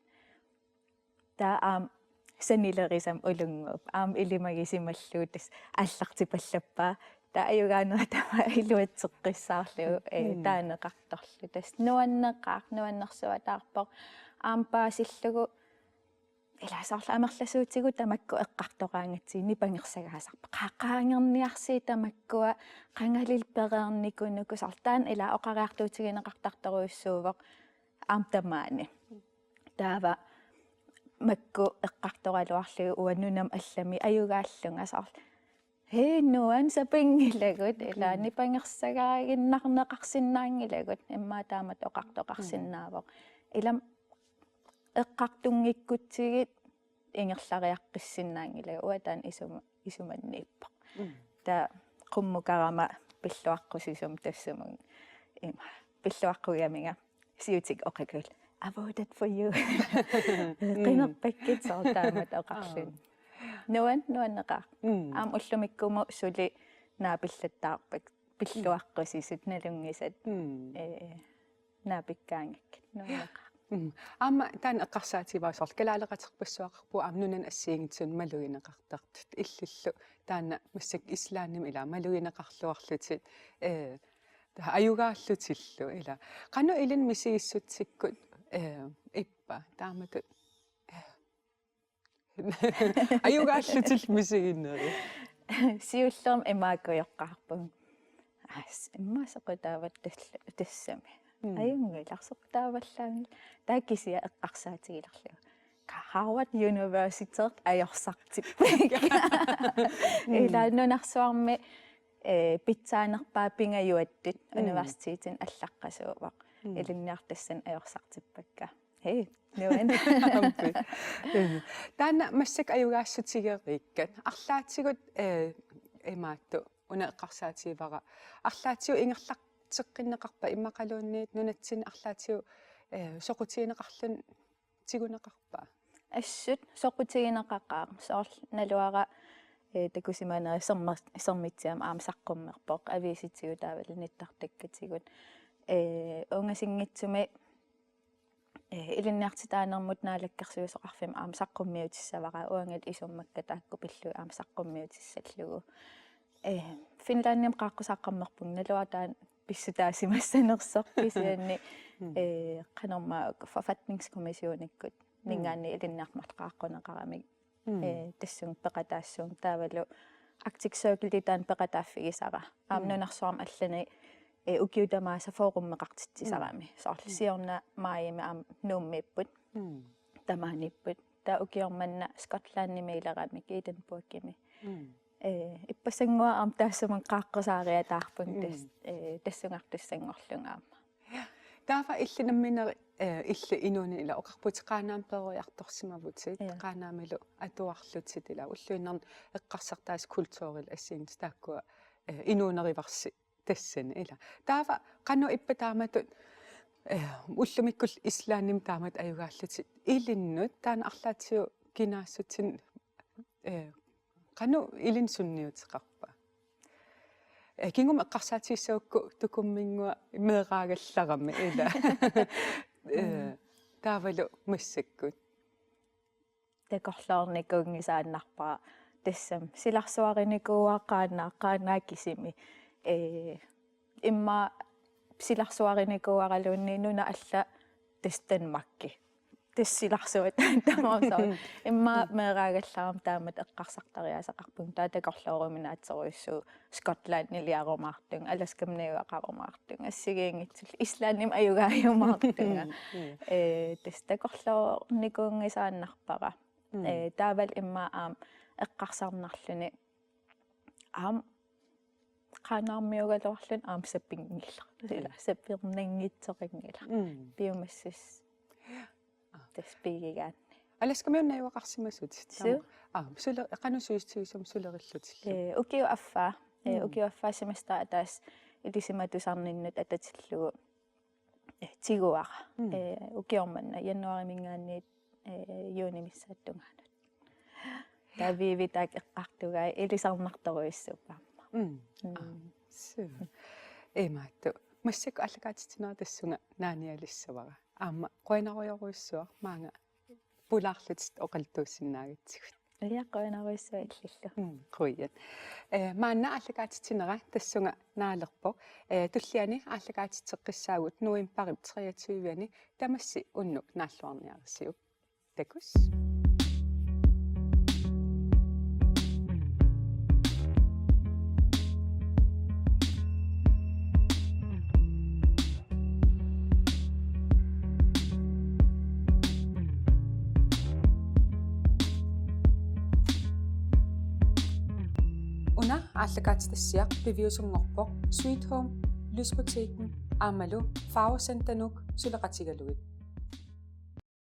Taava aamma sanilerisamik ulunngooq. Aamma ilimagisimallugu tassa aallartipallappaa. Taava ajugaanera tamaat iluatseqqissaarlugu, eh, mm, taaneqartorlu. Tassa nuanneqaaq, nuannersuataarpoq. Aamma paasillugu, ila soorlu amerlasuutigut tamakku eqqartoraangatsigit nipangersagaasarput. Qaa-, qaangerniarsigit tamakkua, qangali pereernikuunuku, soorlu taanna ila oqariartuutigineqartartorujussuuvoq aamma tamaani. Taava makku eqqartoraluarlugit uanga nunamut allamut ajugaallunga soorlu: Hee, nuann, sapinngilagut, ila, mm, nipangersagaaginnarneqarsinnaanngilagut, immaqa taamatut oqartoqarsinnaavoq. Ilami eqqartunngikkutsigit ingerlariaqqissinnaanngilagut, uanga taanna isuma-, isumanniippoq. Mm. Taava qummukarama pilluaqqusisumik tassunga ima pilluaqqugigaminga siutik oqakuullugu: "I voted for you." Mm. Qinerpakkit soorlu taamatut oqarluni. Aa. Nuan-, nuanneqaaq. Mm. Aamma ullumikkumut suli naapillattaarpakka. Pilluaqqusisut nalunngisat. Mm. Eh, naapikkaangakkit. Nuanneqaaq. Mm. Aamma taanna eqqarsaatigivara soorlu kalaaleqaterpassuaqarpugut aamma nunanut assigiinngitsunut malugineqartartut. Illillu taanna massakkut Islandimi ila malugineqarluarlutit, eh, taava ajugaallutillu ila. Qanoq ilinnut misigissutsikkut, eh, ippa taamatut, eh, ajugaallutillu misiginerit? Siullermik imaakkujoqqaarpunga. Aas, immaqa soqutaavatit tas-, tassami. Mm. Ajunngilaq, soqutaavallaanngilaq. Taava kisianni eqqarsaatigilerlugu: Harvard University ajorsartippakka. Mm. Ilaa nunarsuarmi, eh, pitsaanerpaat pingajuattut, mm, universitetini allaqqasuuvoq. Mm. Ilinniartut tassani ajorsartippakka. Hej, nuan. Ampi. Taanna massakkut ajugaassutigereerikkat. Arlaatigut, eh, imaattoq, una eqqarsaatigivara. Arlaatigut ingerlatseqqinneqarpa immaqaluunniit nunatsinni arlaatigut, eh, soqutigineqarluni tiguneqarpa? Assut soqutigineqaqaaq. Soorlu naluara, eh, takusimanerit sermer-, Sermitsiami aamma saqqummerpoq. Aviisitigut taavalu nittartakkatigut. Eh, ungasinngitsumi eh, ilinniartitaanermut Naalakkersuisoqarfimmi aamma saqqummiutissavara, uangalu isummakka taakku pillugit aamma saqqummiutissallugu. Eh, Finlandimi qaaqqusaqqammerpunga, naluara taanna pissutaasimassanersoq kisianni, mm, eh, qanormaa forfatningskommissionikkut, mm, minngaanniit ilinniartut marluk qaaqquneqaramik. Mm. Eh, tassunga peqataassuunga taavalu Arctic Circle taanna peqataaffigisara. Aamma, mm, nunarsuarmi allani, eh, ukiut tamaasa forummeqartitsisarami. Mm. Soorlu, mm, siorna maajimi aamma Nuummiipput. Mm. Tamaaniipput. Taava ukioq manna Skotlandimiileramik Edinburghimi. Mm. Eh, ippassannguaq aamma taassuma qaaqqusaariataarpunga tas-, mm, eh, tassungartussanngorlunga aamma. Taava illit nammineq, eh, illit inuuninni ila oqarputit Qaanaami peroriartorsimavutit, ja, Qaanaamilu atuarlutit ila ulluinnarni eqqarsartaaseq kulturillu assigiinngitsut taakkua, eh, inuunerivarsi tassani ila. Taava qanoq ippa taamatut, eh, ullumikkullu Islandimi taamatut ajugaallutit ilinnut taanna arlaatigut kinaassutsinni, eh, qanoq ilinnut sunniuteqarpa? Eh, kingumut eqqarsaatigissagukku Tukumminnguaq meeraagallarami ila. Eh, mm, taavalu massakkut. Takorloornikuunngisaannarpara tassami. Silarsuarinikuuara Qaanaaq, Qaanaaq kisimi. Eh, immaqa silarsuarinikuuaraluunniit nunat allat tassa Danmarki. Tassa silarsuat tamaasa. Immaqa meeraagallarama taamatut eqqarsartariaaseqarpunga, taava takorlooruminaatsorujussuuvoq Skotlandiliarumaartunga, Alaskami najugaqarumaartunga, assigiinngitsullu Islandimi ajugaajumaartunga. Mm, mm. Eh, tassa takorloornikuunngisaannarpara. Mm. Eh, taavalu immaqa aamma eqqarsarnarluni aamma Qaanaarmiuugaluarluni aamma sapinngilaq. Ila, mm, sapinnanngitsoqanngilaq. Mm. Piumassuseq. Aa. Tassa pigigaanni. Alaskamiuna najugaqarsimasutit? Suu. Taama. Aa, sule-, qanoq sivisutigisumik sulerillutillu? Eh, ukioq affaa. Eh, mm, ukioq affaa semester ataaseq ilisimatusarninnut atatillugu, eh, tiguara. Mm. Eh, ukioq manna januaarimiingaanniit, eh, juunip missaata tungaanut. Taava Vivi taakku eqqartugai ilisarnartorujussuupput aamma. Mm. Mm. Aa, suu. Imaattoq. Massakkut aallakaatitsinera tassunga naanialissavara. Aamma qujanarujorujussuaq maanga pulaarlutit oqaluttuussinnaagatsigut. Ja, qujanarujussuaq illillu. Mm, qujan. Eh, maanna aallakaatitsinera tassunga naalerpoq. Eh, tulliani aallakaatitseqqissaagut novembarip treogtyve-ani, tamassi unnuk naalluarniarisiuk. Takuss. Una aallakaatitassiaq piviusunngorpoq Sweet Home, Lysbutikken aammalu Farvecenter Nuuk suleqatigalugit.